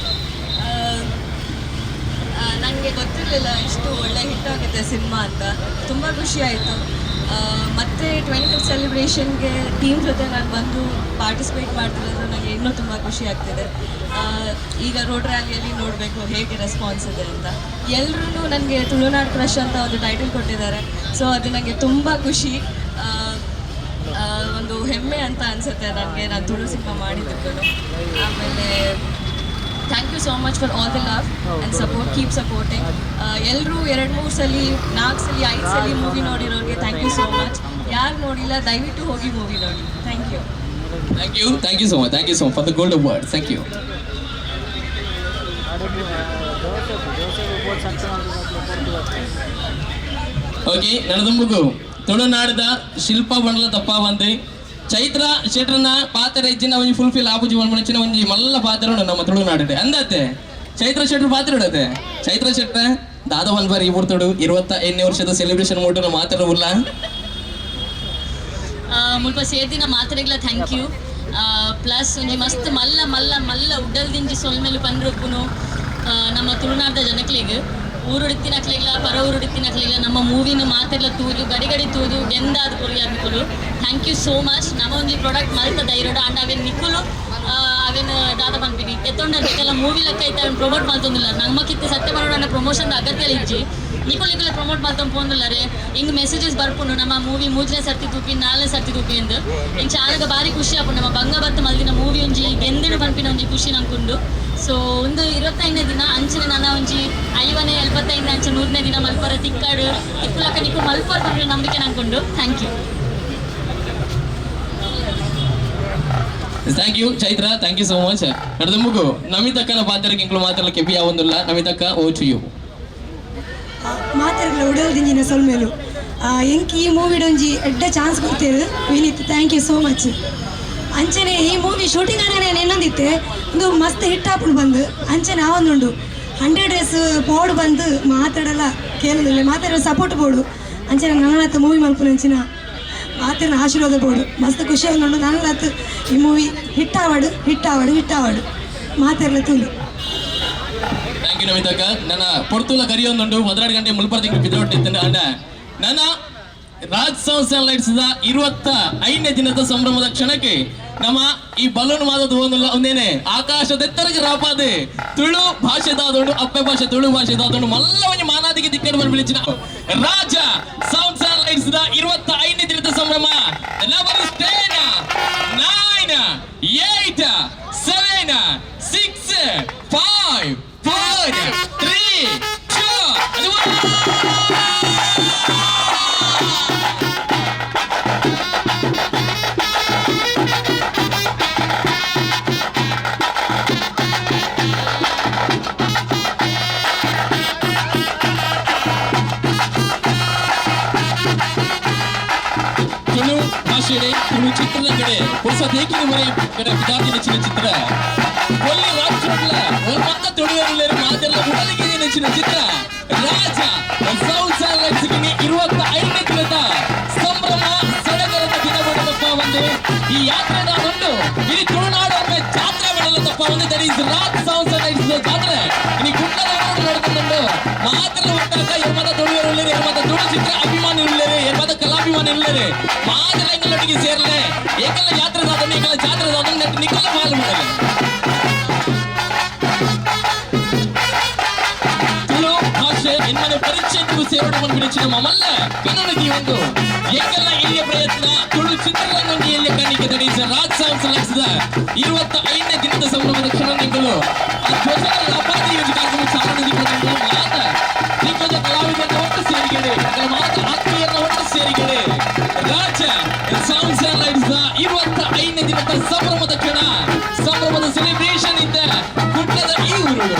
ನನಗೆ ಗೊತ್ತಿರಲಿಲ್ಲ ಇಷ್ಟು ಒಳ್ಳೆ ಹಿಟ್ ಆಗುತ್ತೆ ಸಿನಿಮಾ ಅಂತ. ತುಂಬ ಖುಷಿ ಆಯಿತು. ಮತ್ತು 25th ಸೆಲೆಬ್ರೇಷನ್ಗೆ ಟೀಮ್ ಜೊತೆ ನಾನು ಬಂದು ಪಾರ್ಟಿಸಿಪೇಟ್ ಮಾಡ್ತಿರೋದು ನನಗೆ ಇನ್ನೂ ತುಂಬ ಖುಷಿ ಆಗ್ತಿದೆ. ಈಗ ರೋಡ್ ರ್ಯಾಲಿಯಲ್ಲಿ ನೋಡಬೇಕು ಹೇಗೆ ರೆಸ್ಪಾನ್ಸ್ ಇದೆ ಅಂತ. ಎಲ್ಲರೂ ನನಗೆ ತುಳುನಾಡು ಕ್ರಶ್ ಅಂತ ಒಂದು ಟೈಟಲ್ ಕೊಟ್ಟಿದ್ದಾರೆ. ಸೊ ಅದು ನನಗೆ ತುಂಬ ಖುಷಿ, ಆ, ಆ, ಒಂದು ಹೆಮ್ಮೆ ಅಂತ ಅನಿಸುತ್ತೆ ನನಗೆ, ನಾನು ತುಳು ಸಿನಿಮಾ ಮಾಡಿದ್ದಕ್ಕೂ. ಆಮೇಲೆ thank you so much for all the love and support. Keep supporting. ಎಲ್ಲರೂ ಎರಡು ಮೂರು ಸಲ, ನಾಲ್ಕು ಸಲ, ಐದು ಸಲ movie ನೋಡಿರೋರಿಗೆ thank you so much. ಯಾರು ನೋಡಿಲ್ಲ, ದಯವಿಟ್ಟು ಹೋಗಿ ಮೂವಿ ನೋಡಿ. Thank you. Thank you, thank you so much, thank you so much for the golden word. Thank you. Okay, ನನದುಂಬುಗು ತುಳುನಾಡದ ಶಿಲ್ಪ ಬಂಡಲ ತಪ್ಪ ಬಂದು ಚೈತ್ರ ಶೆಟ್ರನ ಪಾತ್ರ ಹೆಚ್ಚಿನ ಒಂಜಿ ಫುಲ್ಫಿಲ್ ಆಪುಜಿ ಒಂಚಿನ ಒಂಜಿ ಮಲ್ಲ ಪಾತ್ರ ಉಂಡು ನಮ್ಮ ತುಳುನಾಡಿದೆ ಅಂದತ್ತೆ. ಚೈತ್ರ ಶೆಟ್ರು ಪಾತ್ರ ಇಡತ್ತೆ. ಚೈತ್ರ ಶೆಟ್ರ ದಾದ ಒಂದ್ ಬಾರಿ ಪುರ್ತುಡು 25ನೇ ವರ್ಷದ ಸೆಲೆಬ್ರೇಷನ್ ಮುಟ್ಟು ಮಾತ್ರ ಉಲ್ಲ. ಮುಲ್ಪ ಸೇರ್ದಿನ ಮಾತ್ರೆಗ್ಲ thank you. Plus ಒಂಜಿ ಮಸ್ತ್ ಮಲ್ಲ ಮಲ್ಲ ಮಲ್ಲ ಉಡ್ಡಲ್ದಿಂಜಿ ಸೊಲ್ಮೆಲು ಪನ್ರೊಪ್ಪುನು ನಮ್ಮ ತುಳುನಾಡ್ದ ಜನಕ್ಲೆಗ್, ಊರುಡಿತ್ತಿನಕ್ಲೆಗ್ಲ ಪರ ಊರುಡಿತ್ತಿನಕ್ಲೆಗ್ಲ. ನಮ್ಮ ಮೂವಿನ ಮಾತೆರ್ಲ ತೂದು, ಗಡಿ ಗಡಿ ತೂದು ಗೆಂದಾದ್ ಕೊರಿಯ ನಿಕುಲು. Thank you so much. ನಮ್ಮ ಒಂಜಿ ಪ್ರಾಡಕ್ಟ್ ಮಲ್ತ ಧೈರ್ಯಡು ಆಂಡ ಅವೇನು ನಿಕುಲು ಅವೇನು ದಾದ ಪನ್ಪಿನಿ ಎತ್ತೊಂಡ ನಿಕಲ್ಲ ಮೂವಿ ಲೆಕ್ಕ ಐತೆ. ಅವೇನು ಪ್ರಮೋಟ್ ಮಲ್ತೊಂದಿಲ್ಲ. ನಮ್ಮ ಕಿತ್ತೆ ಸತ್ಯ ಬರೋಣ ಪ್ರಮೋಷನ್ ಅಗತ್ಯ ಇಜ್ಜಿ. ನಿಕುಲು ನಿಕುಲೆ ಪ್ರಮೋಟ್ ಮಲ್ತೊಂದು ಪೋಂದುಲ್ಲರೆ. ಹಿಂಗ್ ಮೆಸೇಜಸ್ ಬರ್ಪುಂಡು, ನಮ್ಮ ಮೂವಿ ಮೂಜನೇ ಸರ್ತಿ ತೂಪಿ, ನಾಲ್ನೇ ಸರ್ತಿ ತೂಪಿ ಎಂದು. ಇಂಚ ಆನಗ ಬಾರಿ ಖುಷಿ ಆಪುಂಡು. ನಮ್ಮ ಬಂಗ ಬತ್ತು ಮಲ್ದಿನ ಮೂವಿ ಒಂಜಿ ಗೆಂದಿಡು ಪನ್ಪಿನ ಒಂಜಿ ಖುಷಿ ನಂಕುಂಡು. ಸೊ ಒಂದು 25ನೇ ದಿನ ಅಂಚನೆ ನನ್ನ ಒಂಜಿ ಐವನೇ ಎಲ್ಪತ್ತೈದನೇ ಅಂಚೆ 100ನೇ ದಿನ ಮಲ್ಪರ ತಿಕ್ಕಾಡು ತಿಕ್ಕುಲಕ್ಕ ನಿಕ್ಕು ಮಲ್ಪರ ಪನ್ಪಿನ ನಂಬಿಕೆ ನಂಕುಂಡು. Thank you. Thank you Chaitra, thank you so much. ನಡೆದುಂಬುಗು ನಮಿತಕ್ಕನ ಪಾತ್ರಕ್ಕೆ ಇಂಕ್ಲು ಮಾತ್ರ ಕೆಪಿ ಯಾವೊಂದುಲ್ಲ. ನಮಿತಕ್ಕ, ಓ ಟು you. ಮಾತೆರ್ಗ್ಲ ಉಡಲ್ ದಿಂಜಿನ ಸೊಲ್ಮೆಲು. ಎಂಕ್ ಈ ಮೂವಿಡ್ ಒಂಜಿ ಎಡ್ಡೆ ಚಾನ್ಸ್ ಕೊಡ್ತೇರು Vineeth, thank you so much. ಅಂಚನೆ ಈ ಮೂವಿ ಶೂಟಿಂಗ್ ಆನೆ ಎನ್ನೊಂದಿತ್ತೆ, ಒಂದು ಮಸ್ತ್ ಹಿಟ್ ಆಪುಂಡು ಬಂದು. ಅಂಚನೆ ಆವೊಂದುಂಡು 100 ಡೇಸ್ ಪೋಡು ಬಂದು ಮಾತಾಡಲ್ಲ ಕೇಳೋದಿಲ್ಲ, ಮಾತಾಡೋ ಸಪೋರ್ಟ್ ಬೋಡು. ಅಂಚನೆ ನನ್ನ ಮೂವಿ ಮಲ್ಪುನ ಅಂಚಿನ ಮಾತಿನ ಆಶೀರ್ವಾದ ಬೋಡು. ಮಸ್ತ್ ಖುಷಿ ಆವೊಂದುಂಡು. ನನ್ನ ಈ ಮೂವಿ ಹಿಟ್ ಆವಡು, ಹಿಟ್ ಆವಡು, ಹಿಟ್ ಆವಡು. ಮಾತೆರ್ಲ ತೂಲಿ. Thank you ನಮಿತಕ್ಕ. ನನ್ನ ಪೊರ್ತುಲ ಕರಿಯೊಂದುಂಡು. 12 ಗಂಟೆ ಮುಲ್ಪರ ತಿಂಗಳು ಬಿದ್ದೊಟ್ಟಿತ್ತು. ಅಂಡ ನನ್ನ ರಾಜ್ ಸೌಂಡ್ಸ್ ಅಂಡ್ ಲೈಟ್ಸ್ 25ನೇ ದಿನದ ಸಂಭ್ರಮದ ಕ್ಷಣಕ್ಕೆ ನಮ್ಮ ಈ ಬಲೂನ್ ಮಾದದ ಒಂದಲ್ಲ ಒಂದೇನೆ ಆಕಾಶದೆತ್ತರಗೆ ರಾಪಾದೆ ತುಳು ಭಾಷೆದಾದೋಡು, ಅಪ್ಪೆ ಭಾಷೆ ತುಳು ಭಾಷೆದಾದೋಡು ಮಲ್ಲ ಒಂಜಿ ಮಾನಾದಿಗೆ ದಿಕ್ಕಡು ಬರ್ಬಿಳಿಚಿನ ರಾಜ ಸೌಂಡ್ಸ್ ಅಂಡ್ ಲೈಟ್ಸ್ 25ನೇ ದಿನದ ಸಂಭ್ರಮ. 10, 9, 8, 7, 6, 5, 4, 3, 2. ತುಳು ಭಾಷೆಡೆ ತುಳು ಚಿತ್ರದ ಕಡೆ ಪುರುಷ ದೇಕಿನ ಬರೆ ಕಡೆ ವಿದ್ಯಾರ್ಥಿ ನೆಚ್ಚಿನ ಚಿತ್ರ ಕೊಲ್ಲಿ ರಾಜ್ಯ ಒಂದು ತುಳಿಯಲು ಮಾತೆಲ್ಲ ಉಡಲಿಗೆ ನೆಚ್ಚಿನ ಚಿತ್ರ ರಾಜ ಸೌಂಡ್ಸ್ 25ನೇ ದಿನದ ಸಂಭ್ರಮ ಸಡಗರದ ದಿನ ತಪ್ಪ ಒಂದು ಈ ಯಾತ್ರೆ ಉಂಟು. ಇಲ್ಲಿ ತುಳುನಾಡು ಒಮ್ಮೆ ಜಾತ್ರೆ ಮಾಡಲ್ಲ ತಪ್ಪ ಒಂದು. That is Raj sounds and ಜಾತ್ರೆ ಇನಿ ಕುಂಡದ ನಡ್ಕೊಂಡು ಮಾತ್ರ ಒಟ್ಟಾಗ ಎರ್ಮದ ತುಳುವರು, ಎರ್ಮದ ತುಳು ಚಿತ್ರ ಅಭಿಮಾನಿ ಉಳ್ಳೇರು, ಎರ್ಮದ ಕಲಾಭಿಮಾನಿ ಉಳ್ಳೇರು ಮಾತ್ರ ಎಂಗಳೊಟ್ಟಿಗೆ ಸೇರ್ಲೆ. ಏಕಲ್ಲ ಯಾತ್ರೆ ದಾದನ್ನು, ಏಕಲ್ಲ ಜಾತ್ರೆ ದಾದನ್ನು ನೆಟ್ ನಿಕ್ಕಲ್ಲ ಪಾಲು ಮಾಡಲ್ಲ. ತುಳು ಭಾಷೆ ಎನ್ನನೆ ಪರಿಚಯಕ್ಕೂ ಸೇರೋಡು ಬಂದ್ಬಿಡಿಚಿನ ಮಮಲ್ಲ ಕನ್ನಡ ಒಂದು ಏಕಲ್ಲ ಇಲ್ಲಿಯ ಪ್ರಯತ್ನ ತುಳು ಚಿತ್ರರಂಗ ಎಲ್ಲಿಯ ಕಾಣಿಕೆ. That is Raj sounds ಲಕ್ಷದ 25ನೇ ದಿನದ ಸಂಭ್ರಮದ ಕ್ಷಣ ನಿಂಗಳು ಆ ಧ್ವಜದ ಅಪಾದಿ ಒಂದು ಕಾರ್ಯಕ್ರಮ ಚಾಲನೆ ದಿಕ್ಕನ್ನು ಮಾತ ದಿಗ್ಗಜ ಕಲಾವಿದರನ್ನ ಒಟ್ಟು ಸೇರಿಗೆಡೆ, ಅದರ ಮಾತ ಆತ್ಮೀಯರನ್ನ ಒಟ್ಟು ಸೇರಿಗೆಡೆ. ರಾಜ ಸೌಂಡ್ಸ್ ಅಂಡ್ ಲೈಟ್ಸ್ 25ನೇ ದಿನದ ಸಂಭ್ರಮದ ಕ್ಷಣ, ಸಂಭ್ರಮದ ಸೆಲೆಬ್ರೇಷನ್ ಇದ್ದ ಕುಡ್ಲದ ಈ ಊರುಗಳು.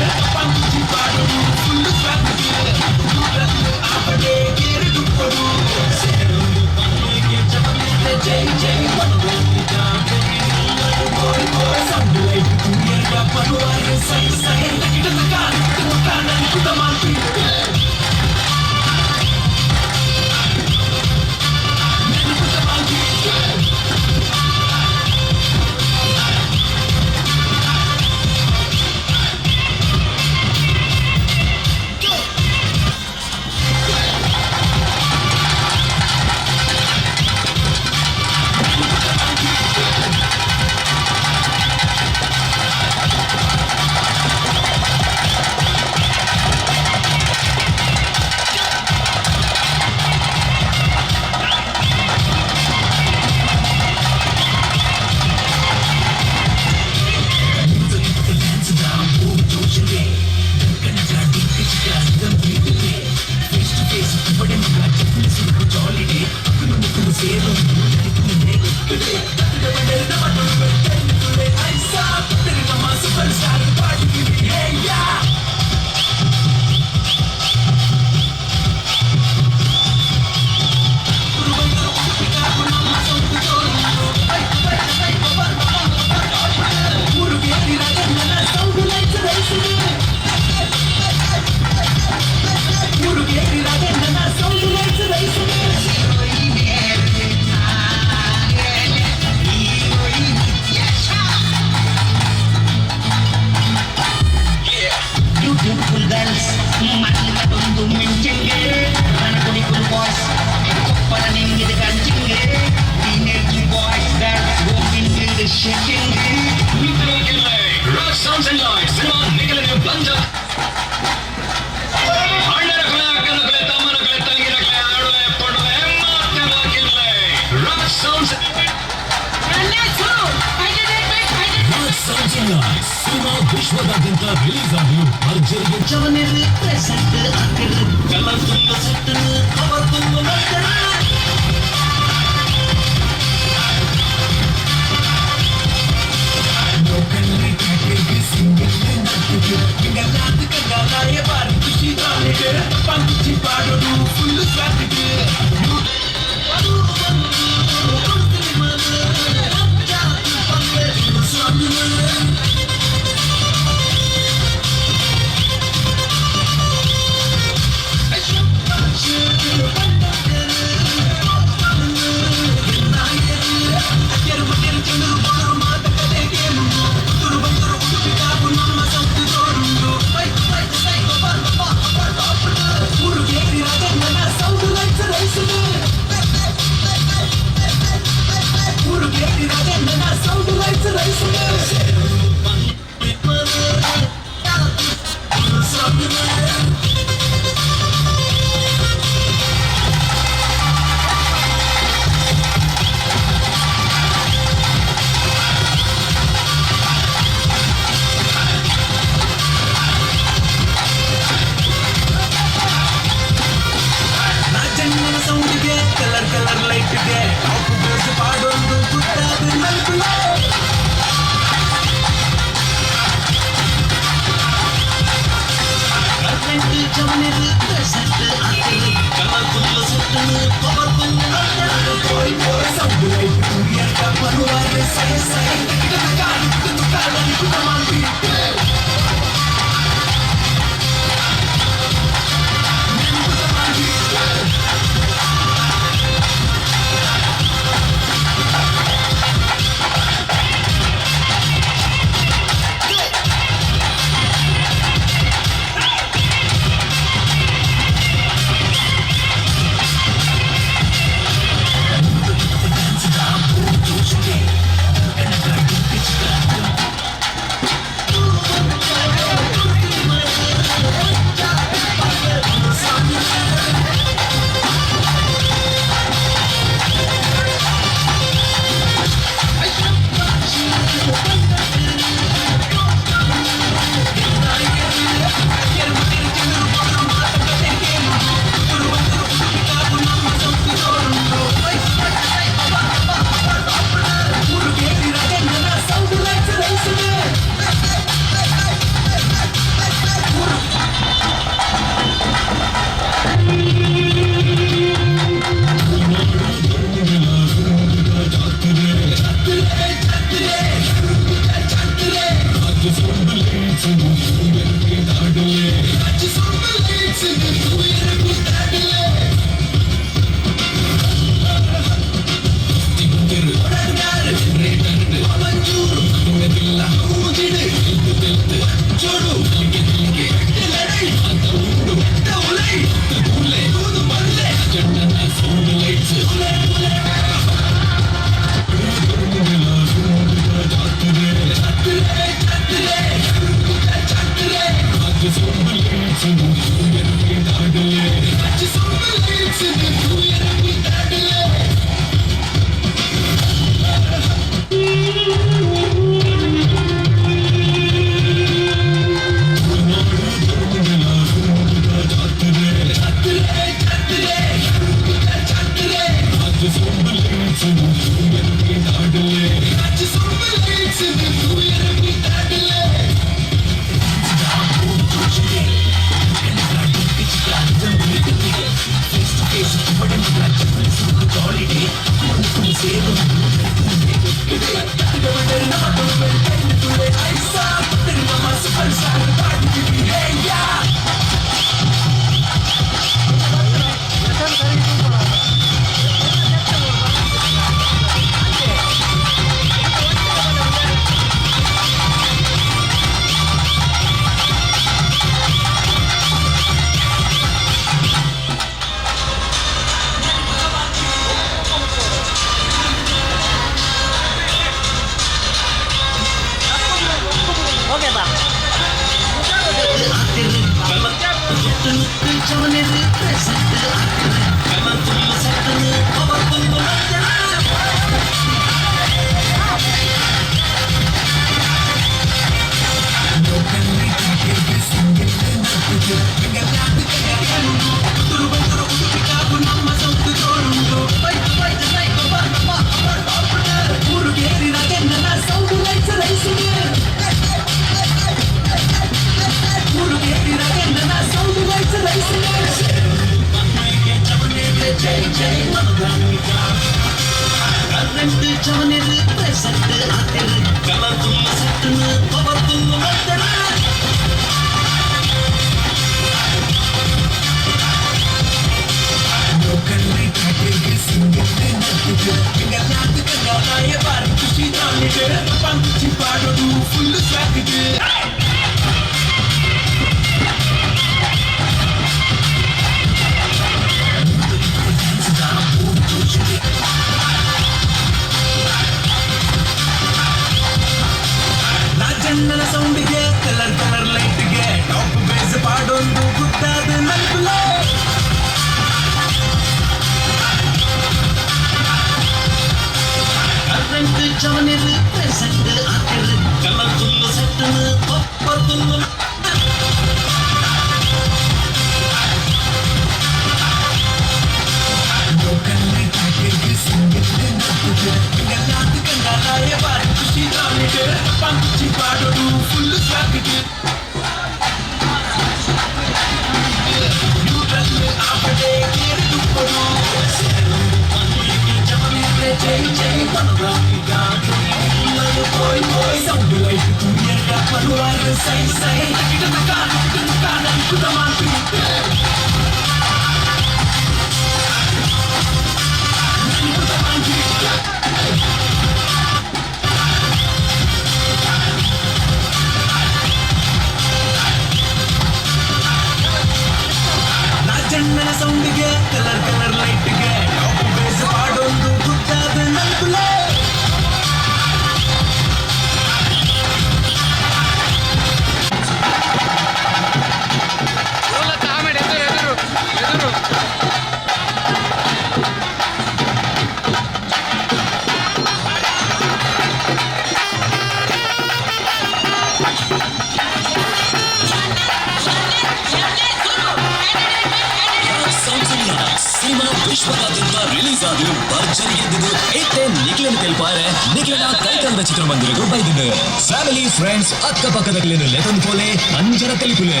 ವಿಶ್ವದಾದ್ಯಂತ ರಿಲೀಸ್ ಆದ ಭರ್ಜರಿ ಗೆದ್ದಿದ್ದು ಇತ್ತೆ ನಿಖಿಲನ್ ತೆಲ್ಪಾರೆ ನಿಖಿಲನ ಕೈಕಂದ ಚಿತ್ರಮಂದಿರಗೂ ಬೈದಿದ್ದು ಫ್ಯಾಮಿಲಿ ಫ್ರೆಂಡ್ಸ್ ಅಕ್ಕಪಕ್ಕದ ಲೆತಂದು ಕೋಲೆ ಅಂಜನ ತೆಲಿಪುಲೆ.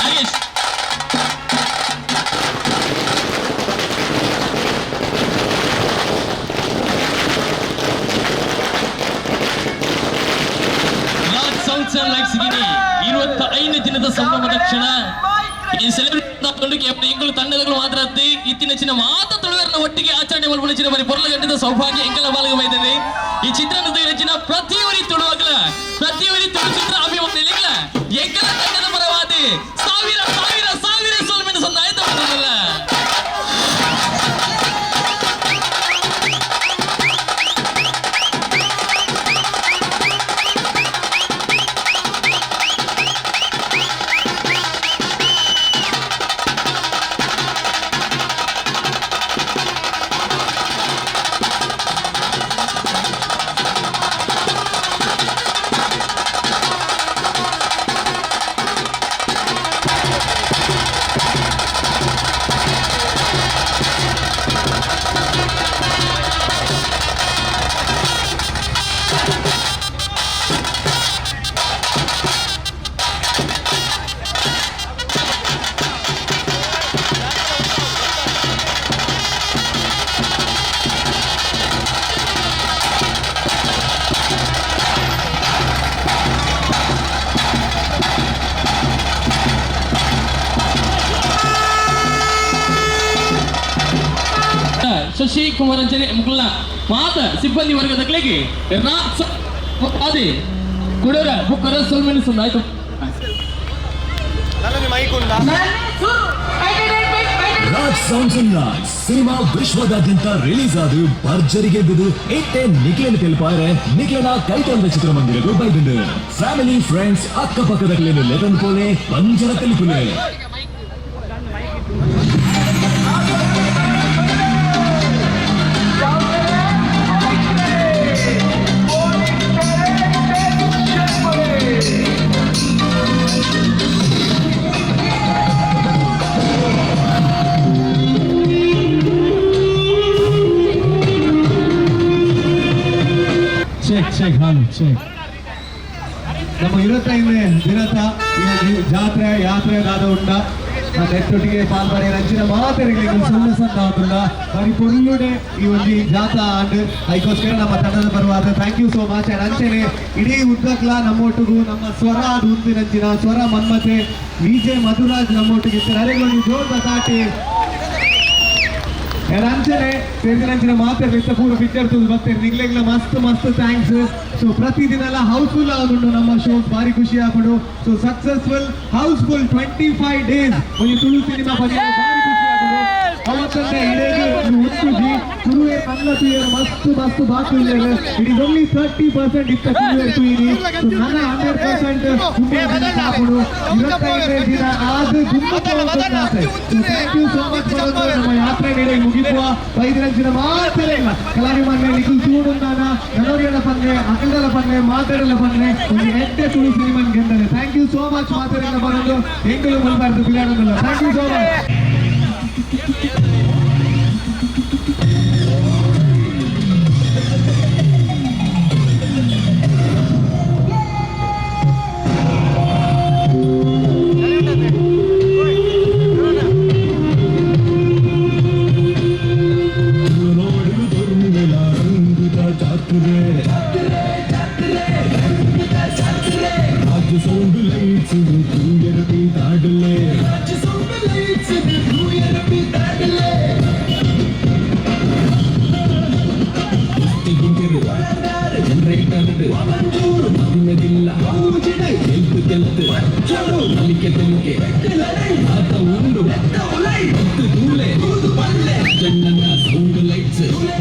Nagesh. Raj sounds and lights ಗಿನಿ 25ನೇ ದಿನದ ಸಂಭ್ರಮದ ಕ್ಷಣ. ಈ ಸೆಲೆಬ್ರೇಟ್ ಎಂಕುಲು ತಂಡದಗಳು ಮಾತ್ರ ಅತ್ತಿ ಇತ್ತಿನ ಚಿನ್ನ ಮಾತ ತುಳುವರನ್ನ ಒಟ್ಟಿಗೆ ಆಚರಣೆ ಮಲ್ಪುನ ಬರಿ ಪೊರ್ಲ ಗಂಟದ ಸೌಭಾಗ್ಯ ಎಂಕಲ ಬಾಲಗ ಮೈದನೆ. ಈ ಚಿತ್ರನ ರಚಿನ ಪ್ರತಿಯೊರಿ ತುಳುವಗಲ ಪ್ರತಿಯೊರಿ ತುಳು ಚಿತ್ರ ಅಭಿಮಾನಿಗಳ ಎಂಕಲ ತಂಡದ ಪರವಾದಿ ಸಾವಿರ ಸಾವಿರ ಸಾವಿರ ಸೊಲ್ಮೆನ ಸಂದಾಯ್ತ ಬಂದಲ್ಲ. ಶಶಿ ಕುಮಾರ್ ಅಂಚನೆ ಮುಕುಲ್ನ ಮಾತ ಸಿಬ್ಬಂದಿ ವರ್ಗದ ಕ್ಲೇಗೆ ಅದೇ ಕುಡೋರ ಬುಕ್ಕರ ಸೊಲ್ಮೆನ್ ಸಂದಾಯ್ತು. Raj sounds and lights cinema ವಿಶ್ವದಾದ್ಯಂತ ರಿಲೀಸ್ ಆದ ಭರ್ಜರಿಗೆ ಬಿದ್ದು ಇಟ್ಟೆ ನಿಕ್ಲೆನ್ ತೆಲುಪಾರೆ ನಿಕ್ಲೆನ ಕೈತಂದ ಚಿತ್ರಮಂದಿರಗೂ ಬೈದಂಡು. ಫ್ಯಾಮಿಲಿ ಫ್ರೆಂಡ್ಸ್ ಅಕ್ಕಪಕ್ಕದ ಕ್ಲೇನು ಲೆತನ್ ಪೋಲೆ ಪಂಜರ ತೆಲುಪುಲೆ. ಚೆಕ್ ಚೆಕ್ ಹಾಲು ಚೆಕ್. ನಮ್ಮ 25ನೇ ದಿನದ ಈ ಒಂದು ಜಾತ್ರೆ ಯಾತ್ರೆ ದಾದ ಉಂಡ ನೆತ್ತೊಟ್ಟಿಗೆ ಪಾಲ್ಬಾರಿ ರಂಚಿನ ಮಾತೆರೆಗಳಿಗೆ ಸಣ್ಣ ಸಣ್ಣ ಆತುಂಡ ಬರಿ ಪೊರ್ಲುಡೆ ಈ ಒಂದು ಜಾತಾ ಆಂಡ್ ಅದಕ್ಕೋಸ್ಕರ ನಮ್ಮ ತಂಡದ ಪರವಾದ thank you so much. And ಅಂಚನೆ ಇಡೀ ಉದ್ದಕ್ಲ ನಮ್ಮೊಟ್ಟಿಗೂ ನಮ್ಮ ಸ್ವರ ಅದು ಉಂದಿನಂಚಿನ ಸ್ವರ ಮನ್ಮತೆ ವಿಜೆ ಮಧುರಾಜ್ ನಮ್ಮೊಟ್ಟಿಗೆ ಇರ್ತಾರೆ. ಅರೆಗೊಂದು ಜೋರ್ದ ತಾಟಿ. ಅಂಚನೆ ಸೇರಿದಂಚಿನ ಮಾತೆರ್ಲ ಇತ್ತ ಪೂರ ಪಿಕ್ಚರ್ ತೂದು ಬತ್ತೇರು ನಿಗ್ಲೆಗ್ಲ ಮಸ್ತ್ ಮಸ್ತ್ thanks. So ಪ್ರತಿದಿನ ಎಲ್ಲ ಹೌಸ್ಫುಲ್ ಆವೊಂದುಂಡು ನಮ್ಮ ಶೋ, ಭಾರಿ ಖುಷಿ ಆಪುಂಡು. ಸೊ ಸಕ್ಸಸ್ಫುಲ್ ಹೌಸ್ಫುಲ್ 25 ಡೇಸ್ ಒಂಜಿ ತುಳು ಸಿನಿಮಾ ಪಂಡ ಭಾರಿ ಖುಷಿ ಆಪುಂಡು. ಅವತ್ತಂದೆ ಇಡೇಗ್ ಉಂತುಜಿ ತುಳುವೆ ಮಲ್ಲ ತುಯೆರ್ ಮಸ್ತ್ ಮಸ್ತ್ ಬಾಕಿ ಉಲ್ಲೆರ್. It is only 30% ಇತ್ತ ತುಳುವೆರ್ ತುಯಿನಿ. ಸೊ ನನ 100% ಆಪುಂಡು. 25 ದಿನ ಆದ್ ದುಂಬು ಪೋವೊಂದು. ಸೊ thank you so much. ನಮ್ಮ ಯಾತ್ರೆ ನೀಡೆ ಮುಗಿಪುವ ಬೈದಿರಂಚಿನ ಮಾತರೇ ಇಲ್ಲ ಕಲಾಭಿಮಾನಿ ನಿಖಿಲ್ ತೂಡುಂದಾನ ನನೋರಿಯನ ಪನ್ನೆ ಅಖಂಡಲ ಪನ್ನೆ ಮಾತಾಡಲ ಪನ್ನೆ ಒಂದು ಎಡ್ಡೆ ತುಳು ಸಿನಿಮಾ ಗೆದ್ದಲೆ. Thank you so much. ಮಾತಾಡಿನ ಬರೋದು ಎಂಗಳು ಮುಲ್ಬಾರ್ದು ಬಿಡಾಡೋದಿಲ್ಲ. Thank you so much. Hey!